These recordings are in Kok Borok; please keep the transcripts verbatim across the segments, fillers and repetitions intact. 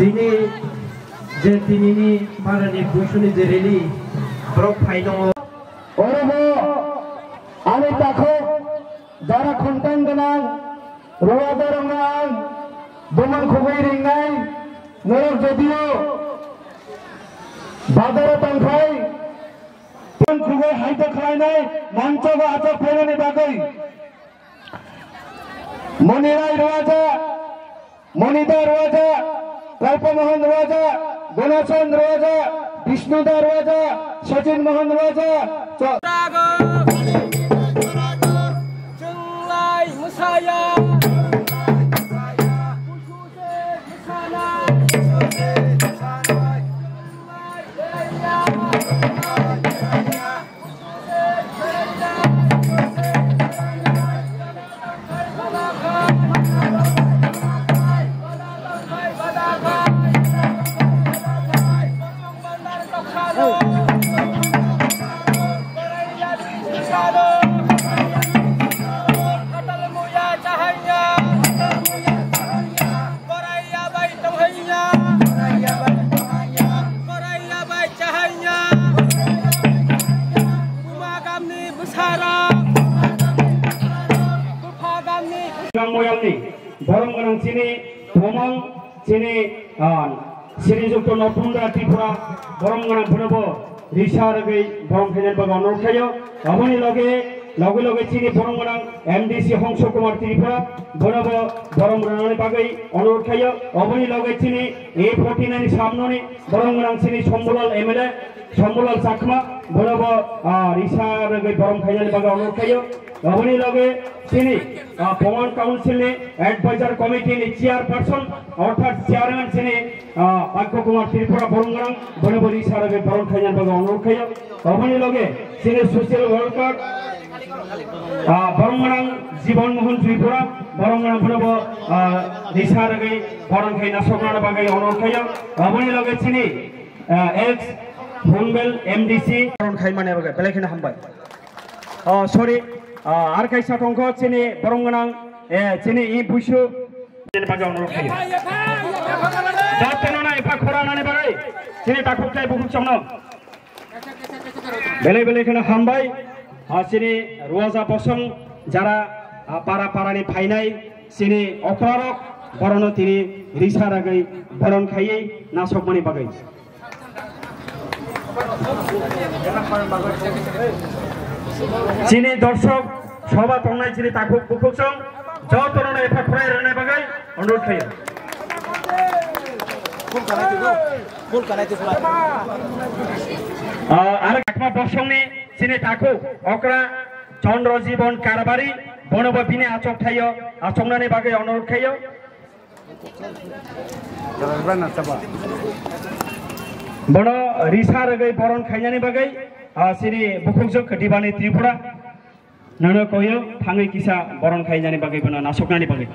Chini je tinini barani buisuni je rally borok phai tongo. Orobo ani takhuk jara khumtang gwnang ruwajarokno ang bumang khugui ringnai, norok jodio bazaro tongkhai bumang khugui haida khlainai manchogo achak phainani bagwi. Monirai Ruwaja, Monida Ruwaja, Kalpa Mohan Ruwaja, Gunachand Ruwaja, Bishnuda Ruwaja, Sachin Mohan Ruwaja, cho- Chwnglai mwsaya. Borai ya bai tong hai ya. Borai ya bai tong hai ya. Borai ya bai chahai ya. Buma gamni bwsarok. Bupha gamni. Moyalni borom gwnang chini bomong chini, ah, Sri Jukto Notundra Tripura borom gwnang phunabo risa rwgwi borom khainani bagwi onurodh khaio. Aboni loge, loge loge chini borom gwnang M D C Hongso Kumar Tripura, bonobo borom rwnani bagwi onurodh khaio. Aboni loge chini A forty nine samnoni borom gwnang chini Shambhulal M L A, Shambhulal Chakma, bonobo, ah, risa rwgwi borom khainani bagwi onurodh khaio. Aboni loge chini, ah, Pawan Council ni Advisor Committee ni Chairperson, orthat Chairman chini, ah, Bhagya Kumar Tripura borom gwnang, bonobo risa rwgwi borom khainani bagwi onurodh khaio. Aboni loge chini social worker, ah, borom gwnang Jibon Mohan Tripura, borom gwnang bonobo, ah, risa rwgwi borom khai nasokna bagwi onurodh khaio. Aboni loge chini, ah, ex Hornbill M D C borom khaimani bagwi belai kheno hambai. Oh, sorry, ah, ar kaisa tongkho chini borom gwnang, eh, chini i buisu. Chini bagwi onurodh khaio. Jotono nai pha khora nani bagwi chini takhuk tei bukhuk chongno. Belai belai kheno hambai, ah, chini Ruwaja Bosong jara, ah, para para ni phainai chini okra rok, borokno tini risa rwgwi borom khaiwi nasokmani bagwi. Chini dorshok soba tongnai chini takhuk bukhuk chong jotono nai pha khwrai rwnai bagwi onurodh khaio. Ah, ar Chakma Bosongni chini takhuk okra Chandra Jibon Karbari, bonobo bini achok thaio, achoknani bagwi onurodh khaio. Bono risa rwgwi borom khainani bagwi, ah, chini bukhukjwk Dibani Tripura. Nono koyo thangwi kisa borom khainani bagwi bono nasoknani bagwi.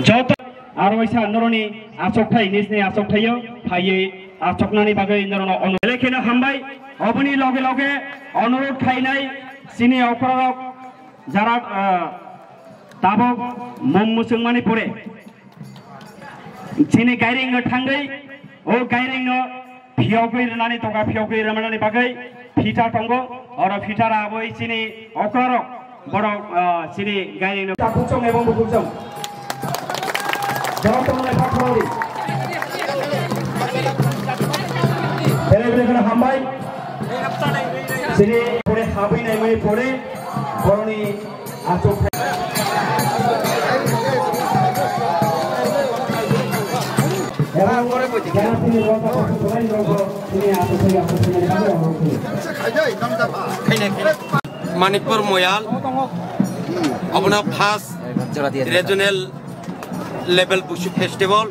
Joto aro waisa noroni achokthai, nijni achokthaio phaiwi achoknani bagwi norokno onurodh. Belai kheno hambai, oboni loge loge onurodh khainai chini okrarok jara, ah, tabok mom mwchwngmani pore. Chini gairing no thangwi, o gairing no phiyogwi rwnani toka, phiyogwi rwnani bagwi phita tongo. Oro phita rabwi chini okrarok borok, ah, chini gairing no takhuk chong ebong bukhuk chong. Borok tongmani pha khorokdi. Belai belai kheno hambai. Chini pore habwi naimani pore borokni Manikpur Moyal, obono first regional level Busu festival,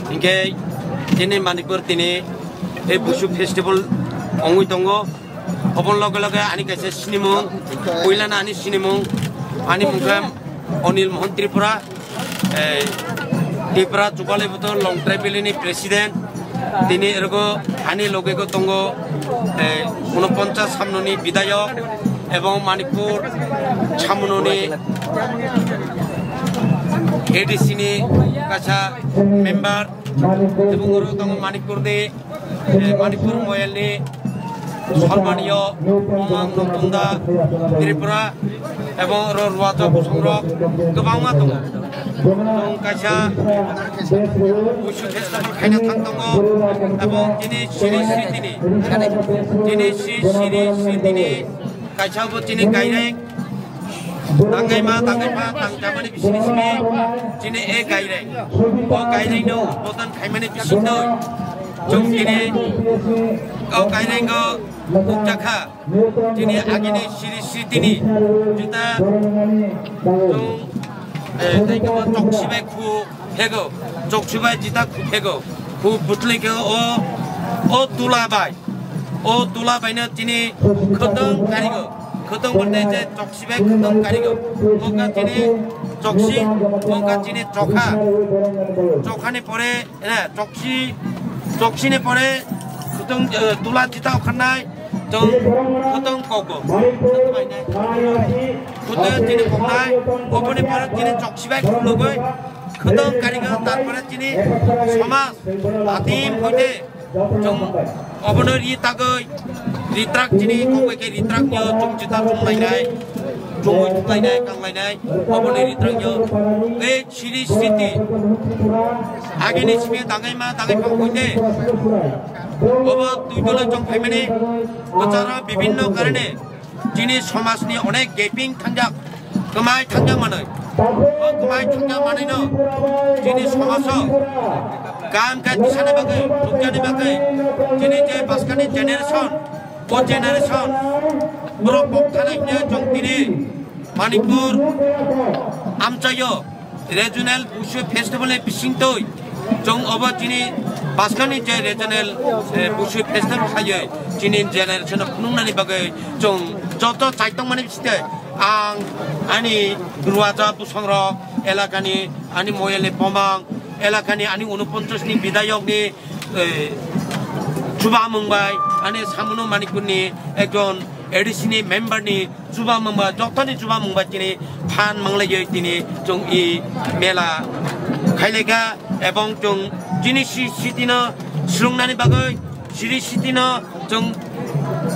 hinkhe chini Manikpur tini ei Busu festival ongwi tongo. Oboni loge loge ani kaisa sinimung, puilano ani sinimung, ani mung khe Anil Mohan Tripura, eh, Tripura Jugalai Bodol Longtrai Valley ni president, tini ergo ani loge go tongo, eh, unoponchas samnoni bidayok, ebong Manikpur samnoni A D C ni kaisa member, ebong oro tongo Manikpur ni eh, Manipur moyalni sonmaniyo Mamang Notunda Tripura ebong oro Ruacha bosongrok kwbangma tongo. Chwng kaisa Busu festival khaina thang tongo ebong tini siri sritini, tini siri sritini kaisa bo tini kaireng Tangaima, tangaima, tangchamani bisini simi, chini e gaireng. O gairengno bodan khaimani bisingtwi. Chwng chini o gairengno ukjakha. Chini agini siri sritini. Juta chwng, eh, tei kebo choksi bai khu phego. Choksi bai jita khu phego. Khu butli khe o, o tula bai. O tula baino chini khotong karigo. Khotong bande je choksi bai khotong karigo. Oka chini choksi, oka chini chokha. Chokhani pore, eh, choksi, choksini pore khotong, eh, tula jita okhanai. Chwng khotong kogo. Khotong chini koknai. Oboni pore chini choksi bai khulugoi. Khotong karigo, tarpore chini somaj adim hoite. Chwng obono ri tagwi, ritrak chini kok bai khe ritrak nyo, chwng jita chwng lainai, chwngwi thwk lainai, kang lainai, obono ritrak nyo. Ei siri sriti, agini simi tangai ma, tangai phang hoite. Obo twi dole chwng phaimani, kwcharo bibinno karone, Chini somajni onek gaping thangjak, kwmai thangjak manwi. O kwmai thangjak manwino chini somajo kaham khe tisani bagwi, rukjani bagwi, chini je bwskangni generation, o generation borok pok thana hwnwi chwng tini Manipur amchaio. Regional Busu Festival ni bisingtwi chwng obo chini bwskangni je regional, eh, Busu Festival khlaiwi chini generation no phunuknani bagwi chwng joto chaitokmani bisingtwi ang ani Ruacha bosongrok elakani ani Moyalni Bomang elakani ani unoponchas ni bidayok ni eh, chubamung bai, ani samuno Manikpur ni ekjon A D C ni member ni chubamung bai, joto ni chubamung bai tini phan manglaiwi tini chwng i mela khailaikha, ebong chwng chini si-, siti no swrwngnani bagwi, siri siti no chwng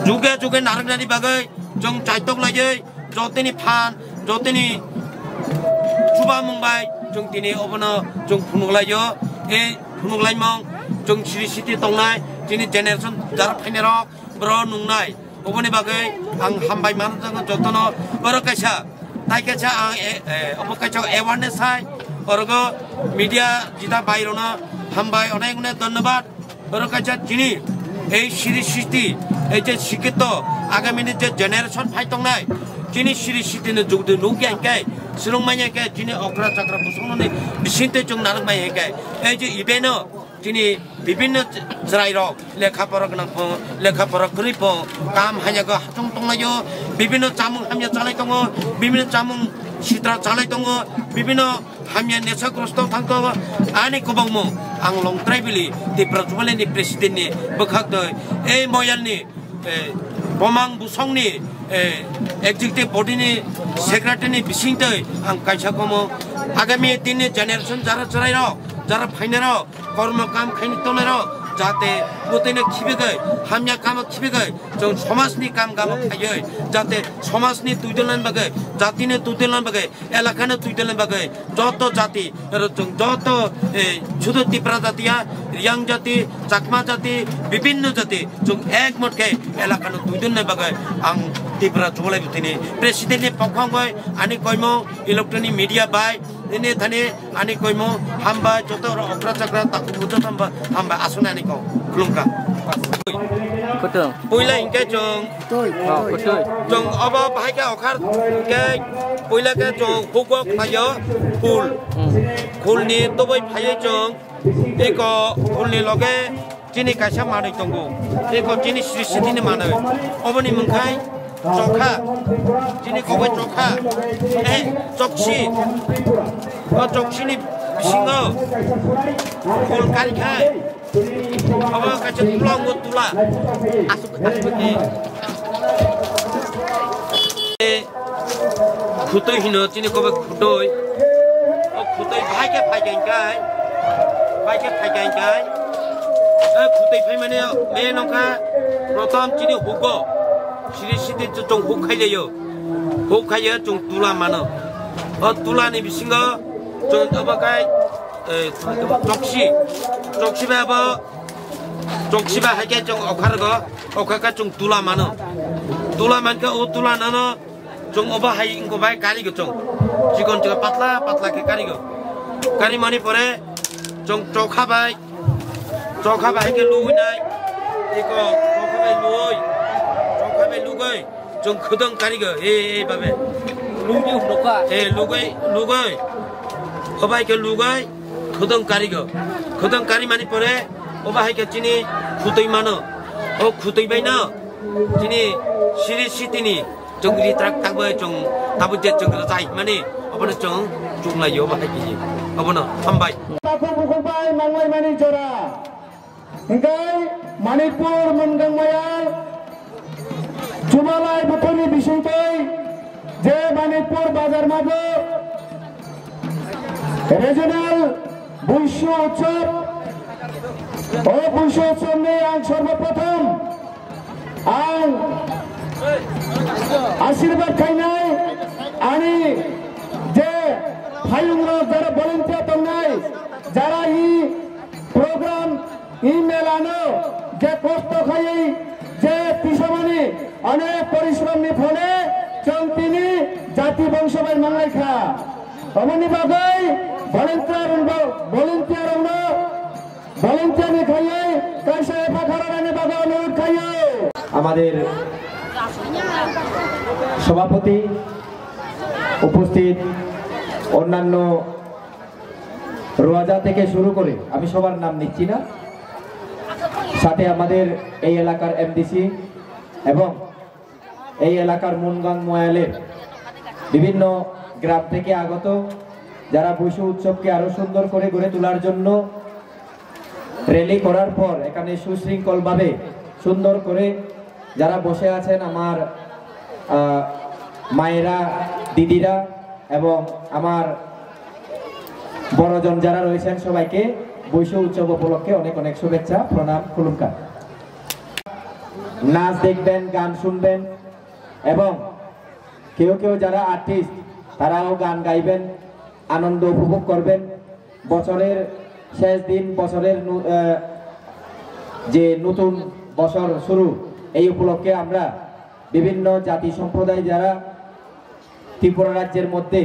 juge juge narwknani bagwi chwng chaitok laiwi, jotoni phan, jotoni chubamung bai chwng tini obono chwng phunuklaio. E phunuklaimung chwng siri siti tongnai, chini generation jara phainai rok boro nungnai. Oboni bagwi ang hambai mano jotono, boro kaisa, tai kaisa ang e, e, obo kaisa awareness hai, orogo media jita bai rono hambai onek onek dhonnobad. Oro kaisa chini ei siri sriti, ei je sikito, agami ni je generation phai tongnai, chini siri sriti no jugde nukya hingke, swrwng manya hingke, chini okra chakra bosong no ni bisingtwi chwng narwk manya hingke, ei je event o chini bibinno chwrai rok lekha pora gwnang pho, lekha pora kwrwi pho, kam hanya go hachung tonglaio, bibinno chamung hamya chalai tongo, bibinno chamung sitra chalai tongo, bibinno hamya nesagrosto thangto ani kwbangmung ang Longtrai Valley Tipra Jubilee ni president ni bwkhak doi ei moyal ni, eh, bomang busong ni, eh, executive body ni secretary ni bisingtwi ang kaisa komo agami din ni generation jara chwrai rok jara phainai rok kormo kam khaini tongnai rok jate bwtwi no khibigwi hamya kamo khibigwi chwng somaj ni kam kamo khaiwi jate somaj ni twi dwlna bagwi jati ni twi dwlna bagwi elakano twi dwlna bagwi joto jati, aro chwng joto, eh, sudu Tipra jatiya, Riyang jati, Chakma jati, bibinno jati, chwng ekmot khe elakano twi dwlna bagwi ang Tipra Jubilee Bwtwini president ni pokhongoi ani koimo electronic media bai, ini thani ani koimo hambai joto oro okra chakra takhuk joto hambai aswknani kok khulumkha. Kutung. Puila hingke chwng Twi. Oh, kutui. Chwng obo bahai khe okhar khe puila khe chwng hugo khlaio phul. Hmm. Phulni tubui phaiwi chwng eko phulni loge Chini kaisa manwi tongo, tei ko chini srishti ni manwi. Oboni mungkhai chokha, chini kobai chokha, eh, choksi. O choksi ni bisingo phul karikhai. Obo kaisa tula, ongo tula. Asuk, asuk ni. Khutui hino chini kobai khutui. O khutui bahai khe phai khe hingkai. Bahai khe phai khe hingkai. O khutui phai mani me nongkha. Prothom chini hugo. Siri siti chwng huk khai jaio. Huk khai ya chwng tula mano. O tula ni bisingo chwng obo kai, eh, choksi. Choksi ba bo, choksi ba hai khe chwng okhargo. Okha khe chwng tula mano. Tula mankhe o tula nano. Chwng obo hai wngkha bai karigo chwng. Chikon chikon patla patla khe karigo. Kari mani pore chwng chokha bai, chokha bai khe lugui nai. Eko chokha bai lugui, chokha bai lugui chwng khudang karigo. E, e, babe. Lugui hwnokha. E, lugui, lugui. Obo hai khe lugui khudang karigo. Khudang kari mani pore obo hai khe chini khutui mano. O khutui bai no chini siri sitini chwng ri trak tak bai chwng tabuk je chwng rwchai mani obono chwng chwng lai yo bahai khe obono hambai. Takhuk bukhuk bai manglai mani jora. Hingkai Manipur Munggang Mayal Chumalai bukhukni bisingtwi je Manipur bazar mago regional Buishu Utsav. O Buishu Utsavni ang sorboprothom ang ashirbad khainai ani je phayungrok jara volunteer tongnai, jara hi program, hi melano je kosto khaiwi je tisamani onek porishrom ni phole chwng tini jati bongso bai manglai kha. Oboni bagwi volunteer rokno, volunteer rokno volunteer ni khaiwi kaisa epha khoroknani bagwi onurodh khaio. আমাদের সভাপতি, উপস্থিত অন্যান্য রোয়াজা থেকে শুরু করে আমি সবার নাম নিচ্ছি না, সাথে আমাদের এই এলাকার এমডিসি এবং এই এলাকার মুনগাং ময়ালের বিভিন্ন গ্রাম থেকে আগত যারা বৈশু উৎসবকে আরো সুন্দর করে গড়ে তোলার জন্য র‍্যালি করার পর এখানে সুশৃঙ্খলভাবে সুন্দর করে যারা বসে আছেন আমার, আহ, মায়েরা, দিদিরা এবং আমার বড়জন যারা রয়েছেন সবাইকে বৈশু উৎসব উপলক্ষে অনেক অনেক শুভেচ্ছা, প্রণাম, খুলুমকার। নাচ দেখবেন, গান শুনবেন এবং কেউ কেউ যারা আর্টিস্ট তারাও গান গাইবেন, আনন্দ উপভোগ করবেন। বছরের শেষ দিন, বছরের নু-, আহ, যে নতুন বছর শুরু, এই উপলক্ষে আমরা বিভিন্ন জাতি সম্প্রদায় যারা ত্রিপুরা রাজ্যের মধ্যে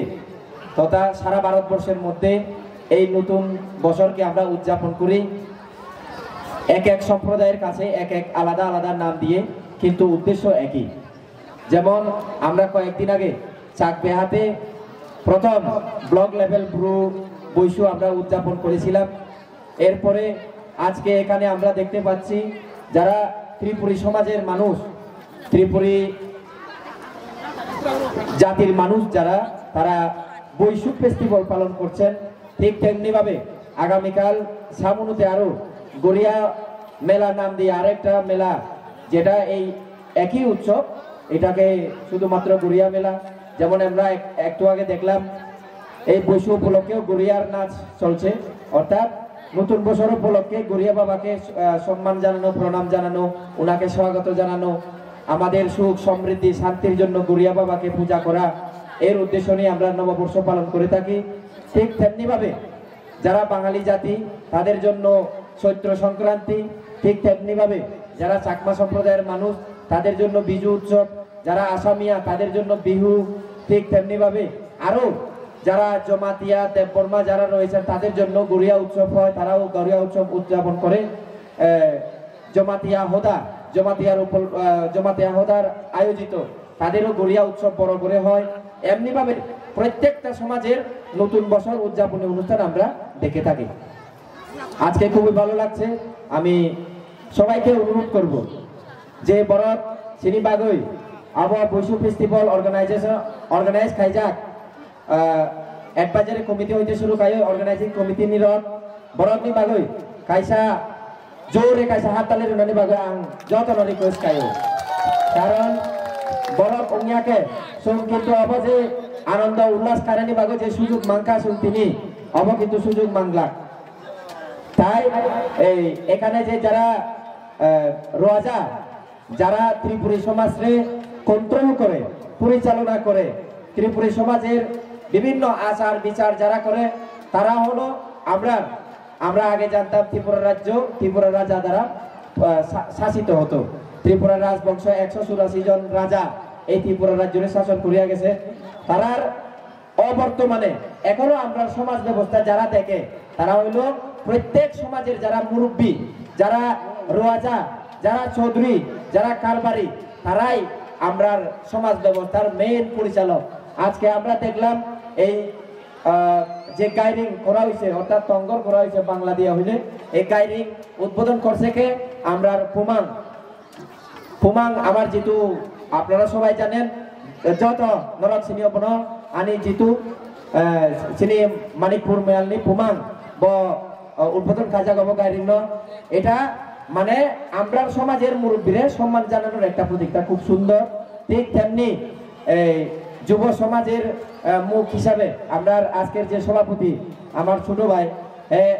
তথা সারা ভারতবর্ষের মধ্যে এই নতুন বছরকে আমরা উদযাপন করি। এক এক সম্প্রদায়ের কাছে এক এক আলাদা আলাদা নাম দিয়ে, কিন্তু উদ্দেশ্য একই। যেমন আমরা কয়েকদিন আগে চাকবেহাতে প্রথম ব্লক লেভেল ব্রু বৈশু আমরা উদযাপন করেছিলাম। এরপরে আজকে এখানে আমরা দেখতে পাচ্ছি যারা ত্রিপুরী সমাজের মানুষ, ত্রিপুরী জাতির মানুষ যারা, তারা বৈশু ফেস্টিভ্যাল পালন করছেন। ঠিক তেমনিভাবে আগামীকাল সামুনুতে আরও গড়িয়া মেলা নাম দিয়ে আরেকটা মেলা, যেটা এই একই উৎসব, এটাকে শুধুমাত্র গড়িয়া মেলা, যেমন আমরা এক-, একটু আগে দেখলাম, এই বৈশু উপলক্ষেও গড়িয়ার নাচ চলছে, অর্থাৎ নতুন বছর উপলক্ষে গড়িয়া বাবাকে, আহ, সম্মান জানানো, প্রণাম জানানো, ওনাকে স্বাগত জানানো, আমাদের সুখ সমৃদ্ধি শান্তির জন্য গড়িয়া বাবাকে পূজা করা, এর উদ্দেশ্য নিয়ে আমরা নববর্ষ পালন করে থাকি। ঠিক তেমনিভাবে যারা বাঙালি জাতি, তাদের জন্য চৈত্র সংক্রান্তি, ঠিক তেমনিভাবে যারা চাকমা সম্প্রদায়ের মানুষ, তাদের জন্য বিজু উৎসব, যারা আসামিয়া, তাদের জন্য বিহু, ঠিক তেমনিভাবে আরও যারা জমাতিয়া, দেববর্মা যারা রয়েছেন, তাদের জন্য গড়িয়া উৎসব হয়, তারাও গড়িয়া উৎসব উদযাপন করে। এ, জমাতিয়া হোদা, জমাতিয়ার উপল-, আহ, জমাতিয়া হোদার আয়োজিত তাদেরও গড়িয়া উৎসব বড় করে হয়। এমনিভাবে প্রত্যেকটা সমাজের নতুন বছর উদযাপনী অনুষ্ঠান আমরা দেখে থাকি। আজকে খুবই ভালো লাগছে, আমি সবাইকে অনুরোধ করব যে বরক চিনি বাগৈ আবো বৈশু ফেস্টিভ্যাল অর্গানাইজেশন, অর্গানাইজ খাইজাক, আহ, অ্যাডভাইজারি কমিটি হইতে শুরু খাই অর্গানাইজিং কমিটি নিরক বরকনি বাগৈ কাইসা জোরে কাইসা হাততালি রুনানি বাগৈ আং যতন রিকোয়েস্ট খাই। কারণ বরক অংয়াকে সুম কিন্তু আবো যে আনন্দ উল্লাস কারানি বাগৈ যে সুযোগ মাংকা সুম তিনি আবো কিন্তু সুযোগ মাংলা। তাই এই এখানে যে যারা, আহ, রোয়াজা, যারা ত্রিপুরী সমাজরে কন্ট্রোল করে, পরিচালনা করে, ত্রিপুরী সমাজের বিভিন্ন আচার বিচার যারা করে, তারা হলো আমরা। আমরা আগে জানতাম ত্রিপুরা রাজ্য ত্রিপুরা রাজা দ্বারা, আহ, শা-, শাসিত হতো। ত্রিপুরা রাজবংশ একশো চুরাশি জন রাজা এই ত্রিপুরা রাজ্যের শাসন করিয়া গেছে। তারার অবর্তমানে এখনো আমরা সমাজ ব্যবস্থা যারা দেখে, তারা হইল প্রত্যেক সমাজের যারা মুরব্বী, যারা রোয়াজা, যারা চৌধুরী, যারা কারবারি, তারাই আমরার সমাজ ব্যবস্থার মেইন পরিচালক। আজকে আমরা দেখলাম এই, আহ, যে গাইরিং করা হয়েছে, অর্থাৎ তঙ্গর করা হয়েছে বাংলা দিয়া হইলে, এই গাইরিং উদ্বোধন করছে কে? আমরার পুমাং। পুমাং আমার জিতু, আপনারা সবাই জানেন, যত নরক সিনি অপন আনি জিতু, আহ, সিনি মানিকপুর মেয়ালনি পুমাং ব, আহ, উদ্বোধন কাজা গব গাইরিং ন। এটা মানে আমরার সমাজের মুরব্বীরে সম্মান জানানোর একটা প্রতীকটা খুব সুন্দর। ঠিক তেমনি এই যুব সমাজের, আহ, মুখ হিসাবে আমরার আজকের যে সভাপতি, আমার ছোট ভাই, এ,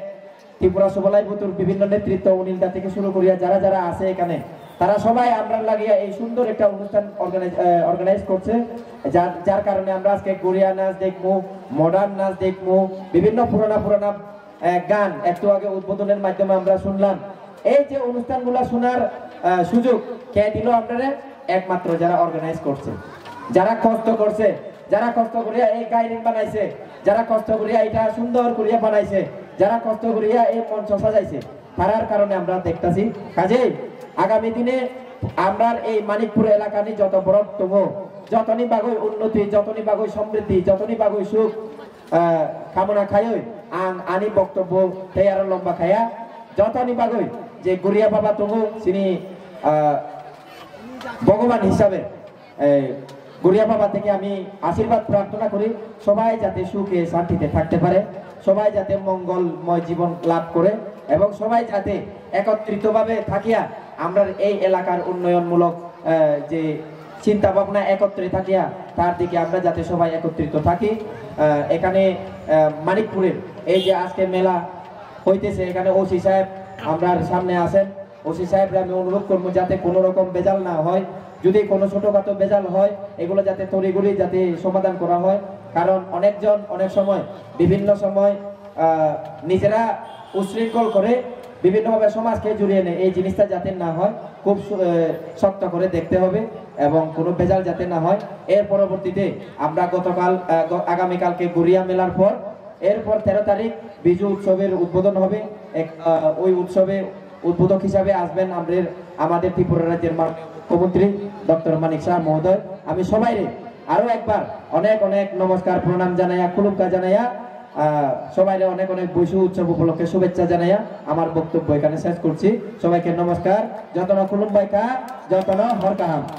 ত্রিপুরা সবলাই বুতুর বিভিন্ন নেতৃত্ব, অনিল দা থেকে শুরু করিয়া যারা যারা আছে এখানে, তারা সবাই আমরা লাগিয়া এই সুন্দর একটা অনুষ্ঠান অর্গানাইজ, আহ, অর্গানাইজ করছে, যার, যার কারণে আমরা আজকে গড়িয়া নাচ দেখবো, মডার্ন নাচ দেখবো, বিভিন্ন পুরানা পুরানা, আহ, গান একটু আগে উদ্বোধনের মাধ্যমে আমরা শুনলাম। এই যে অনুষ্ঠানগুলা শোনার, আহ, সুযোগ কে দিল আপনারা? একমাত্র যারা অর্গানাইজ করছে, যারা কষ্ট করছে, যারা কষ্ট করিয়া এই গাইরিং বানাইছে, যারা কষ্ট করিয়া এটা সুন্দর করিয়া বানাইছে, যারা কষ্ট করিয়া এই মঞ্চ সাজাইছে, তারার কারণে আমরা দেখতাছি। কাজেই আগামী দিনে আমরার এই মানিকপুর এলাকানি যত বড় তবু যতনি বাগৈ উন্নতি, যতনি বাগৈ সমৃদ্ধি, যতনি বাগৈ সুখ, আহ, কামনা খাইই আং আনি বক্তব্য tei aro lomba khaya, যতনি বাগৈ যে গড়িয়া বাবা তবু চিনি, আহ, ভগবান হিসাবে এই গড়িয়া বাবা থেকে আমি আশীর্বাদ প্রার্থনা করি, সবাই যাতে সুখে শান্তিতে থাকতে পারে, সবাই যাতে মঙ্গলময় জীবন লাভ করে এবং সবাই যাতে একত্রিতভাবে থাকিয়া আমরা এই এলাকার উন্নয়নমূলক, আহ, যে চিন্তা ভাবনা একত্রে থাকিয়া তার দিকে আমরা যাতে সবাই একত্রিত থাকি। আহ, এখানে, আহ, মানিকপুরের এই যে আজকে মেলা হইতেছে, এখানে ওসি সাহেব আমরার সামনে আছেন। ওসি সাহেবরে আমি অনুরোধ করবো যাতে কোনো রকম ভেজাল না হয়, যদি কোনো ছোটখাটো ভেজাল হয় এগুলো যাতে তড়িঘড়ি যাতে সমাধান করা হয়, কারণ অনেকজন অনেক সময় বিভিন্ন সময়, আহ, নিজেরা উশৃঙ্খল করে বিভিন্নভাবে সমাজকে জুড়িয়ে নেয়। এই জিনিসটা যাতে না হয় খুব সু-, আহ, শক্ত করে দেখতে হবে এবং কোনো ভেজাল যাতে না হয়। এর পরবর্তীতে আমরা গতকাল, আহ, গ-, আগামীকালকে গড়িয়া মেলার পর এরপর তেরো তারিখ বিজু উৎসবের উদ্বোধন হবে। এক, আহ, ওই উৎসবে উদ্বোধক হিসাবে আসবেন আমাদের, আমাদের ত্রিপুরা রাজ্যের মাননীয় মুখ্যমন্ত্রী ডক্টর মানিক সাহা মহোদয়। আমি সবাইরে আরো একবার অনেক অনেক নমস্কার, প্রণাম জানাইয়া, খুলুমকা জানাইয়া, আহ, সবাইরে অনেক অনেক বৈশু উৎসব উপলক্ষে শুভেচ্ছা জানাইয়া আমার বক্তব্য এখানে শেষ করছি। সবাইকে নমস্কার, যতন খুলুমবাইকা, যতন হরকাহাম।